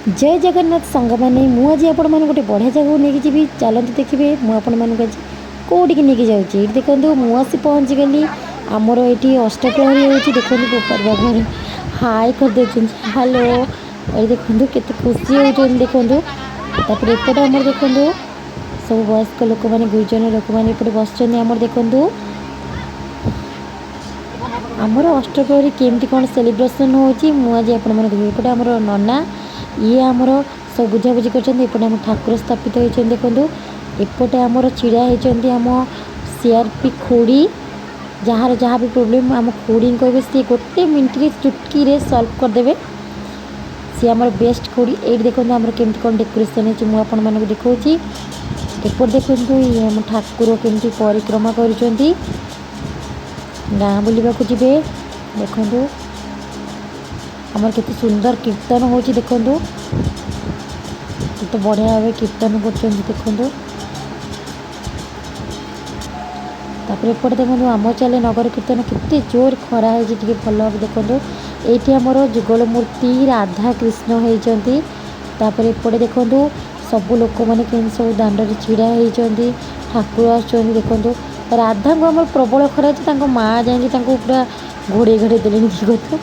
ଜୟ ଜଗନ୍ନାଥ ସାଙ୍ଗମାନେ, ମୁଁ ଆଜି ଆପଣମାନଙ୍କୁ ଗୋଟେ ବଢ଼ିଆ ଜାଗାକୁ ନେଇକି ଯିବି। ଚାଲନ୍ତୁ ଦେଖିବେ ମୁଁ ଆପଣମାନଙ୍କୁ ଆଜି କେଉଁଠିକି ନେଇକି ଯାଉଛି। ଏଇଠି ଦେଖନ୍ତୁ, ମୁଁ ଆସି ପହଞ୍ଚିଗଲି। ଆମର ଏଇଠି ଅଷ୍ଟପ୍ରହରୀ ହେଉଛି। ଦେଖନ୍ତୁ, ଗୋପାଳ ବାବୁ ହାଇ କରିଦେଉଛନ୍ତି, ହ୍ୟାଲୋ। ଏଇ ଦେଖନ୍ତୁ, କେତେ ଖୁସି ହେଉଛନ୍ତି ଦେଖନ୍ତୁ। ତାପରେ ଏପଟେ ଆମର ଦେଖନ୍ତୁ, ସବୁ ବୟସ୍କ ଲୋକମାନେ, ଗୁରୁଜନ ଲୋକମାନେ ଏପଟେ ବସିଛନ୍ତି। ଆମର ଦେଖନ୍ତୁ, ଆମର ଅଷ୍ଟପ୍ରହରୀ କେମିତି କ'ଣ ସେଲିବ୍ରେସନ୍ ହେଉଛି, ମୁଁ ଆଜି ଆପଣମାନଙ୍କୁ ଦେଖିବି। ଏପଟେ ଆମର ନନା, ଇଏ ଆମର ସବୁ ବୁଝାବୁଝି କରିଛନ୍ତି। ଏପଟେ ଆମ ଠାକୁର ସ୍ଥାପିତ ହେଇଛନ୍ତି। ଦେଖନ୍ତୁ, ଏପଟେ ଆମର ଛିଡ଼ା ହେଇଛନ୍ତି ଆମ ସିଆର୍ପି ଖୁଡ଼ି। ଯାହାର ଯାହା ବି ପ୍ରୋବ୍ଲେମ୍, ଆମ ଖୁଡ଼ିଙ୍କୁ କହିବେ, ସିଏ ଗୋଟେ ମିନିଟ୍ରେ ଚୁଟକିରେ ସଲ୍ଭ କରିଦେବେ। ସିଏ ଆମର ବେଷ୍ଟ ଖୁଡ଼ି। ଏଇଠି ଦେଖନ୍ତୁ, ଆମର କେମିତି କ'ଣ ଡେକୋରେସନ୍ ହେଇଛି, ମୁଁ ଆପଣମାନଙ୍କୁ ଦେଖାଉଛି। ଏପଟେ ଦେଖନ୍ତୁ, ଇଏ ଆମ ଠାକୁର କେମିତି ପରିକ୍ରମା କରୁଛନ୍ତି, ଗାଁ ବୁଲିବାକୁ ଯିବେ। ଦେଖନ୍ତୁ, ଆମର କେତେ ସୁନ୍ଦର କୀର୍ତ୍ତନ ହେଉଛି। ଦେଖନ୍ତୁ, କେତେ ବଢ଼ିଆ ଭାବେ କୀର୍ତ୍ତନ କରୁଛନ୍ତି ଦେଖନ୍ତୁ। ତାପରେ ଏପଟେ ଦେଖନ୍ତୁ, ଆମ ଚାଲେ ନଗର କୀର୍ତ୍ତନ। କେତେ ଜୋର ଖରା ହେଇଛି, ଟିକେ ଭଲ ଭାବେ ଦେଖନ୍ତୁ। ଏଇଠି ଆମର ଯୁଗଳ ମୂର୍ତ୍ତି ରାଧା କୃଷ୍ଣ ହେଇଛନ୍ତି। ତାପରେ ଏପଟେ ଦେଖନ୍ତୁ, ସବୁ ଲୋକମାନେ କେମିତି ସବୁ ଦାଣ୍ଡରେ ଛିଡ଼ା ହେଇଛନ୍ତି, ଠାକୁର ଆସୁଛନ୍ତି। ଦେଖନ୍ତୁ, ରାଧାଙ୍କୁ ଆମର ପ୍ରବଳ ଖରା ଅଛି, ତାଙ୍କ ମାଆ ଯାଇକି ତାଙ୍କୁ ପୁରା ଘୋଡ଼େଇ ଘୋଡ଼େଇ ଦେଲେଣି। ଦେଖନ୍ତୁ,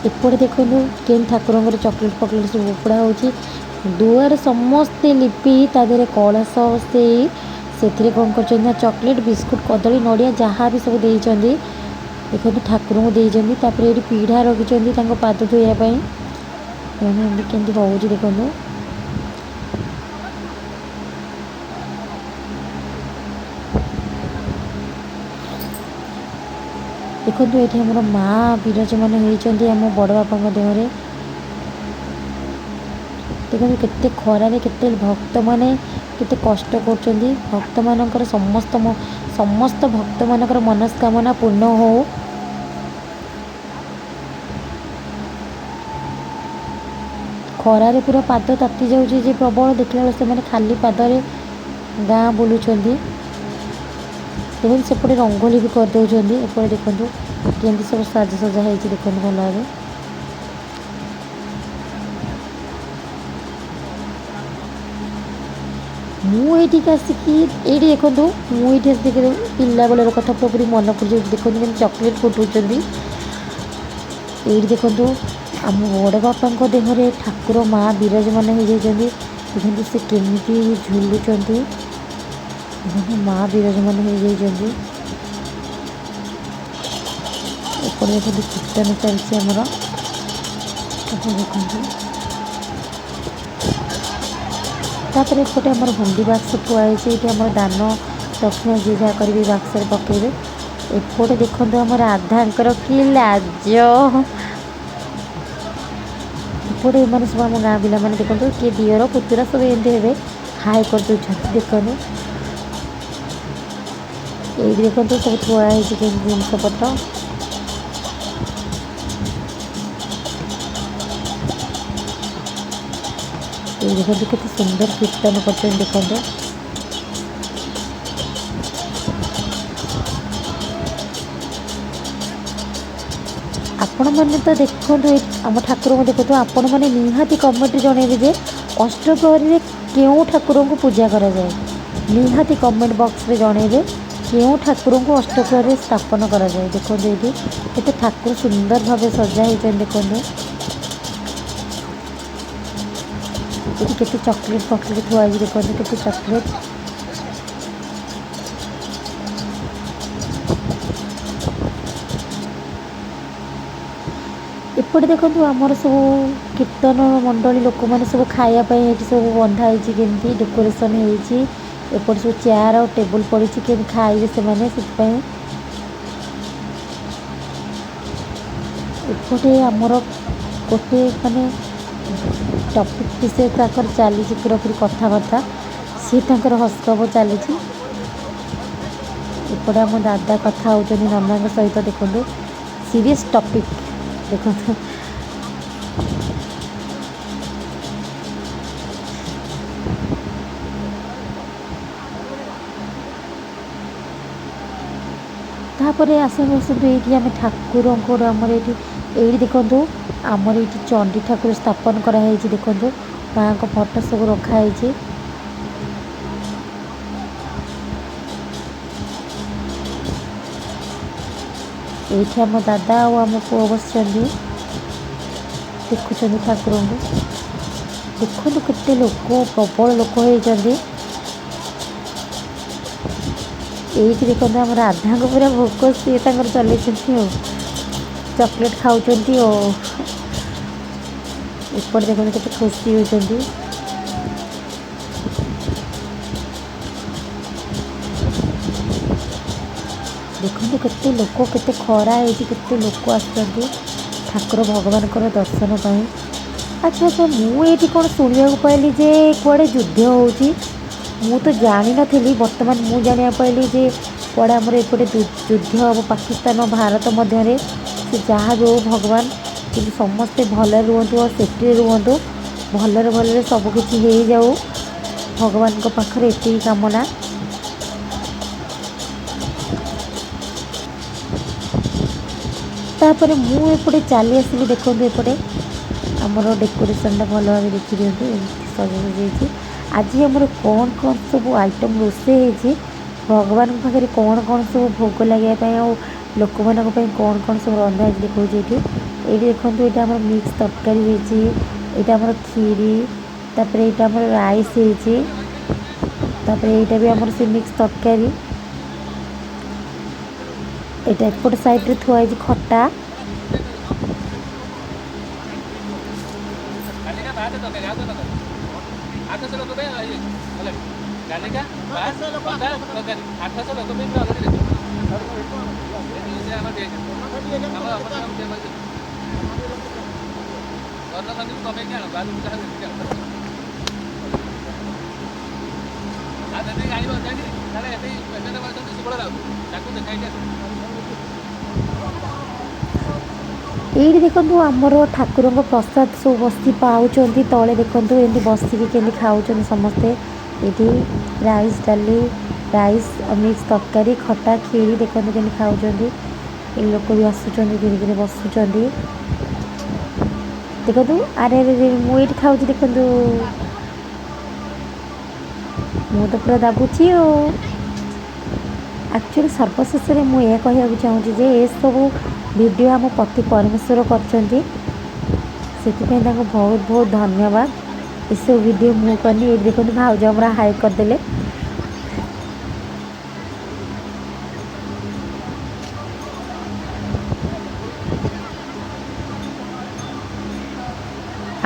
ଏପଟେ ଦେଖନ୍ତୁ, କେମିତି ଠାକୁରଙ୍କର ଚକୋଲେଟ୍ ଫକୋଲେଟ୍ ସବୁ ଫୋପଡ଼ା ହେଉଛି। ଦୁଆରେ ସମସ୍ତେ ଲିପି ତା ଦେହରେ କଳସ ବସେଇ ସେଥିରେ କ'ଣ କରିଛନ୍ତି ନା ଚକୋଲେଟ୍, ବିସ୍କୁଟ୍, କଦଳୀ, ନଡ଼ିଆ ଯାହା ବି ସବୁ ଦେଇଛନ୍ତି। ଦେଖନ୍ତୁ, ଠାକୁରଙ୍କୁ ଦେଇଛନ୍ତି। ତାପରେ ଏଇଠି ପିଢ଼ା ରଖିଛନ୍ତି ତାଙ୍କ ପାଦ ଧୋଇବା ପାଇଁ। ଏମିତି କେମିତି ହେଉଛି ଦେଖନ୍ତୁ। ଦେଖନ୍ତୁ, ଏଇଠି ଆମର ମା ବିରାଜମାନ ହେଇଛନ୍ତି ଆମ ବଡ଼ ବାପାଙ୍କ ଦେହରେ। ଦେଖନ୍ତୁ, କେତେ ଖରାରେ କେତେ ଭକ୍ତମାନେ କେତେ କଷ୍ଟ କରୁଛନ୍ତି। ଭକ୍ତମାନଙ୍କର ସମସ୍ତ ଭକ୍ତମାନଙ୍କର ମନସ୍କାମନା ପୂର୍ଣ୍ଣ ହଉ। ଖରାରେ ପୁରା ପାଦ ତାତି ଯାଉଛି ଯେ ପ୍ରବଳ, ଦେଖିଲା ବେଳକୁ ସେମାନେ ଖାଲି ପାଦରେ ଗାଁ ବୁଲୁଛନ୍ତି। ଦେଖନ୍ତୁ, ସେପଟେ ରଙ୍ଗୋଲି ବି କରିଦେଉଛନ୍ତି। ଏପଟେ ଦେଖନ୍ତୁ, କେମିତି ସବୁ ସାଜସଜା ହେଇଛି, ଦେଖନ୍ତୁ ଭଲ ଭାବେ। ମୁଁ ଏଇଠିକି ଆସିକି ଏଇଠି ଦେଖନ୍ତୁ, ମୁଁ ଏଇଠି ଆସି ଦେଖି ପିଲାବେଳର କଥା ପୁରାପୁରି ମନେ ପଡ଼ିଯାଉଛି। ଦେଖନ୍ତୁ, କେମିତି ଚକୋଲେଟ୍ ଫୁଟଉଛନ୍ତି। ଏଇଠି ଦେଖନ୍ତୁ, ଆମ ବଡ଼ ବାପାଙ୍କ ଦେହରେ ଠାକୁର ମା ବିରାଜମାନ ହେଇଯାଇଛନ୍ତି। ଦେଖନ୍ତୁ, ସେ କେମିତି ଝୁଲୁଛନ୍ତି। ଦେଖନ୍ତୁ, ମା ବିରାଜମାନ ହେଇଯାଇଛନ୍ତି। ଏପଟେ ଦେଖନ୍ତୁ, କୀର୍ତ୍ତନ ଚାଲିଛି ଆମର। ଏପଟେ ଦେଖନ୍ତୁ, ତାପରେ ଏପଟେ ଆମର ହୁଣ୍ଡି ବାକ୍ସ ଥୁଆ ହେଇଛି। ଏଇଠି ଆମର ଦାନ ଦକ୍ଷିଣା ଯିଏ ଯାହା କରିବେ ବାକ୍ସରେ ପକାଇବେ। ଏପଟେ ଦେଖନ୍ତୁ, ଆମ ରାଧାଙ୍କର କି ଲାଜ। ଏପଟେ ଏମାନେ ସବୁ ଆମ ଗାଁ ପିଲାମାନେ। ଦେଖନ୍ତୁ, କିଏ ଦିଅର ପୁତୁରା ସବୁ ଏମିତି ହେବେ, ହାଇ କରିଦେଉଛନ୍ତି। ଦେଖନ୍ତୁ, ଏଇଠି ଦେଖନ୍ତୁ, ସବୁ ଥୁଆ ହେଇଛି କେମିତି ଜିନିଷ ପତ୍ର। ଏଇ ଦେଖନ୍ତୁ, କେତେ ସୁନ୍ଦର କୀର୍ତ୍ତନ କରୁଛନ୍ତି ଦେଖନ୍ତୁ। ଆପଣମାନେ ତ ଦେଖନ୍ତୁ, ଏଇ ଆମ ଠାକୁରଙ୍କୁ ଦେଖନ୍ତୁ। ଆପଣମାନେ ନିହାତି କମେଣ୍ଟରେ ଜଣାଇବେ ଯେ ଅଷ୍ଟପ୍ରହରୀରେ କେଉଁ ଠାକୁରଙ୍କୁ ପୂଜା କରାଯାଏ। ନିହାତି କମେଣ୍ଟ ବକ୍ସରେ ଜଣାଇବେ କେଉଁ ଠାକୁରଙ୍କୁ ଅଷ୍ଟପ୍ରହରୀରେ ସ୍ଥାପନ କରାଯାଏ। ଦେଖନ୍ତୁ, ଏଇଠି କେତେ ଠାକୁର ସୁନ୍ଦର ଭାବେ ସଜା ହେଇଛନ୍ତି। ଦେଖନ୍ତୁ, ଏଠି କେତେ ଚକୋଲେଟ୍ ଫକଲେଟ୍ ଥୁଆ ହେଇଛି। ଦେଖନ୍ତୁ, କେତେ ଚକୋଲେଟ୍। ଏପଟେ ଦେଖନ୍ତୁ, ଆମର ସବୁ କୀର୍ତ୍ତନ ମଣ୍ଡଳୀ ଲୋକମାନେ ସବୁ ଖାଇବା ପାଇଁ ଏଠି ସବୁ ବନ୍ଧା ହେଇଛି, କେମିତି ଡେକୋରେସନ୍ ହେଇଛି। ଏପଟେ ସବୁ ଚେୟାର ଆଉ ଟେବୁଲ୍ ପଡ଼ିଛି, କେମିତି ଖାଇବେ ସେମାନେ ସେଥିପାଇଁ। ଏପଟେ ଆମର ଗୋଟେ ମାନେ ଟପିକ୍ ବିଷୟରେ ତାଙ୍କର ଚାଲିଛି ପୁରାପୁରି କଥାବାର୍ତ୍ତା, ସିଏ ତାଙ୍କର ହସଗପ ଚାଲିଛି। ଏପଟେ ଆମ ଦାଦା କଥା ହେଉଛନ୍ତି ନନାଙ୍କ ସହିତ। ଦେଖନ୍ତୁ, ସିରିୟସ୍ ଟପିକ୍ ଦେଖନ୍ତୁ। ତାପରେ ଆସନ୍ତୁ ଆସନ୍ତୁ, ଏଇଠି ଆମେ ଠାକୁରଙ୍କର ଆମର ଏଇଠି ଏଇଠି ଦେଖନ୍ତୁ, ଆମର ଏଇଠି ଚଣ୍ଡୀ ଠାକୁର ସ୍ଥାପନ କରାହେଇଛି। ଦେଖନ୍ତୁ, ମାଆଙ୍କ ଫଟୋ ସବୁ ରଖାହେଇଛି। ଏଇଠି ଆମ ଦାଦା ଆଉ ଆମ ପୁଅ ବସିଛନ୍ତି, ଦେଖୁଛନ୍ତି ଠାକୁରଙ୍କୁ। ଦେଖନ୍ତୁ କେତେ ଲୋକ, ପ୍ରବଳ ଲୋକ ହେଇଛନ୍ତି। ଏଇଠି ଦେଖନ୍ତୁ, ଆମ ରାଧାଙ୍କୁ ପୁରା ଭୋକ, ସିଏ ତାଙ୍କର ଚଲେଇଛନ୍ତି ଆଉ ଚକୋଲେଟ୍ ଖାଉଛନ୍ତି। ଆଉ ଏପଟେ ଦେଖନ୍ତୁ କେତେ ଖୁସି ହେଉଛନ୍ତି। ଦେଖନ୍ତୁ କେତେ ଲୋକ, କେତେ ଖରା ହେଇଛି, କେତେ ଲୋକ ଆସିଛନ୍ତି ଠାକୁର ଭଗବାନଙ୍କର ଦର୍ଶନ ପାଇଁ। ଆଚ୍ଛା, ମୁଁ ଏଇଠି କ'ଣ ଶୁଣିବାକୁ ପାଇଲି ଯେ କୁଆଡ଼େ ଯୁଦ୍ଧ ହେଉଛି। ମୁଁ ତ ଜାଣିନଥିଲି, ବର୍ତ୍ତମାନ ମୁଁ ଜାଣିବାକୁ ପାଇଲି ଯେ କୁଆଡ଼େ ଆମର ଏପଟେ ଯୁଦ୍ଧ ହେବ ପାକିସ୍ତାନ ଭାରତ ମଧ୍ୟରେ। ସେ ଯାହା ବି ହଉ ଭଗବାନ, କିନ୍ତୁ ସମସ୍ତେ ଭଲରେ ରୁହନ୍ତୁ ଆଉ ସେଫ୍ଟିରେ ରୁହନ୍ତୁ, ଭଲରେ ଭଲରେ ସବୁକିଛି ହେଇଯାଉ, ଭଗବାନଙ୍କ ପାଖରେ ଏତିକି କାମନା। ତାପରେ ମୁଁ ଏପଟେ ଚାଲି ଆସିଲି। ଦେଖନ୍ତୁ, ଏପଟେ ଆମର ଡେକୋରେସନ୍ଟା ଭଲ ଭାବେ ଦେଖିଦିଅନ୍ତୁ, ଏମିତି ସଜା ସଜେଇଛି। ଆଜି ଆମର କ'ଣ କ'ଣ ସବୁ ଆଇଟମ୍ ରୋଷେଇ ହେଇଛି, ଭଗବାନଙ୍କ ପାଖରେ କ'ଣ କ'ଣ ସବୁ ଭୋଗ ଲାଗିବା ପାଇଁ ଆଉ ଲୋକମାନଙ୍କ ପାଇଁ କ'ଣ କ'ଣ ସବୁ ରନ୍ଧା ହେଇଛି ଦେଖାଉଛି ଏଇଠି। ଏଇଠି ଦେଖନ୍ତୁ, ଏଇଟା ଆମର ମିକ୍ସ ତରକାରୀ ହେଇଛି, ଏଇଟା ଆମର କ୍ଷୀରି, ତାପରେ ଏଇଟା ଆମର ରାଇସ୍ ହେଇଛି, ତାପରେ ଏଇଟା ବି ଆମର ସେ ମିକ୍ସ ତରକାରୀ। ଏଇଟା ଏପଟ ସାଇଡ଼୍ରେ ଥୁଆ ହେଇଛି ଖଟା। କାଲିକା ଭାତ ତରକାରୀ ଆଉ କଣ ତରକାରୀ? 800 ଲୋକ ପାଇଁ ହେଇଯାଇଛି ହେଲା। କାଲିକା ଭାତ ଖଟା ତରକାରୀ 800 ଲୋକ ପାଇଁ ପୁରା ଅଲରେଡ଼ି ରେଡ଼ି। ଆମର ଦିଆଯାଇଛି, ଆମ ସ୍ୱର୍ଣ୍ଣ କମେଇକି ଆଣ, ଆଉ ଯାହା ଯେତିକି ଆଣ। ଆଉ ଯଦି ଆଣିବ ଯାଇକି ତାହେଲେ ଏଠି ପେସେଣ୍ଟ ବସିଛନ୍ତି, ସୁବଳ ରାଉତ, ତାକୁ ଦେଖାଇକି ଆସିବ। ଏଇଠି ଦେଖନ୍ତୁ, ଆମର ଠାକୁରଙ୍କ ପ୍ରସାଦ ସବୁ ବସି ପାଉଛନ୍ତି ତଳେ। ଦେଖନ୍ତୁ, ଏମିତି ବସିକି କେମିତି ଖାଉଛନ୍ତି ସମସ୍ତେ। ଏଇଠି ରାଇସ୍, ଡାଲି, ରାଇସ୍, ମିକ୍ସ ତରକାରୀ, ଖଟା, କ୍ଷୀରି, ଦେଖନ୍ତୁ କେମିତି ଖାଉଛନ୍ତି। ଏ ଲୋକ ବି ଆସୁଛନ୍ତି, ଧୀରେ ଧୀରେ ବସୁଛନ୍ତି। ଦେଖନ୍ତୁ, ଆରେ ଆରେ, ମୁଁ ଏଇଠି ଖାଉଛି। ଦେଖନ୍ତୁ, ମୁଁ ତ ପୁରା ଦାବୁଛି। ଆଉ ଆକ୍ଚୁଆଲି ସର୍ବଶେଷରେ ମୁଁ ଏହା କହିବାକୁ ଚାହୁଁଛି ଯେ ଏସବୁ ଭିଡ଼ିଓ ଆମ ପତି ପରମେଶ୍ୱର କରିଛନ୍ତି, ସେଥିପାଇଁ ତାଙ୍କୁ ବହୁତ ବହୁତ ଧନ୍ୟବାଦ। ଏସବୁ ଭିଡ଼ିଓ ମୁଁ କରିନି। ଏଇଠି ଦେଖନ୍ତୁ, ଭାଉଜ ଆମର ହାଇ କରିଦେଲେ।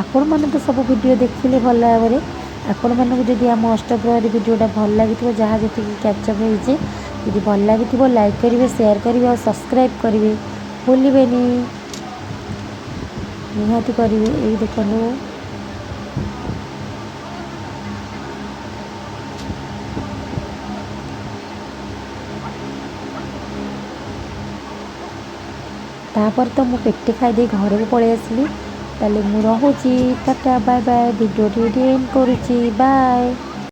ଆପଣମାନେ ତ ସବୁ ଭିଡ଼ିଓ ଦେଖିଲେ ଭଲ ଭାବରେ। ଆପଣମାନଙ୍କୁ ଯଦି ଆମ ଅଷ୍ଟପ୍ରହରୀ ଭିଡ଼ିଓଟା ଭଲ ଲାଗିଥିବ, ଯାହା ଯେତିକି କ୍ୟାଚଅପ୍ ହେଇଛି, ଯଦି ଭଲ ଲାଗିଥିବ, ଲାଇକ୍ କରିବେ, ସେୟାର କରିବେ ଆଉ ସବସ୍କ୍ରାଇବ୍ କରିବେ ଭୁଲିବେନି, ନିହାତି କରିବେ। ଏଇ ଦେଖନ୍ତୁ। ତାପରେ ତ ମୁଁ ପେଟେ ଖାଇଦେଇ ଘରକୁ ପଳେଇ ଆସିଲି। ତାହେଲେ ମୁଁ ରହୁଛି, ଟାଟା, ବାଏ ବାଏ। ଭିଡ଼ିଓଟି ଏଇଠି ଏଣ୍ଡ କରୁଛି, ବାଏ।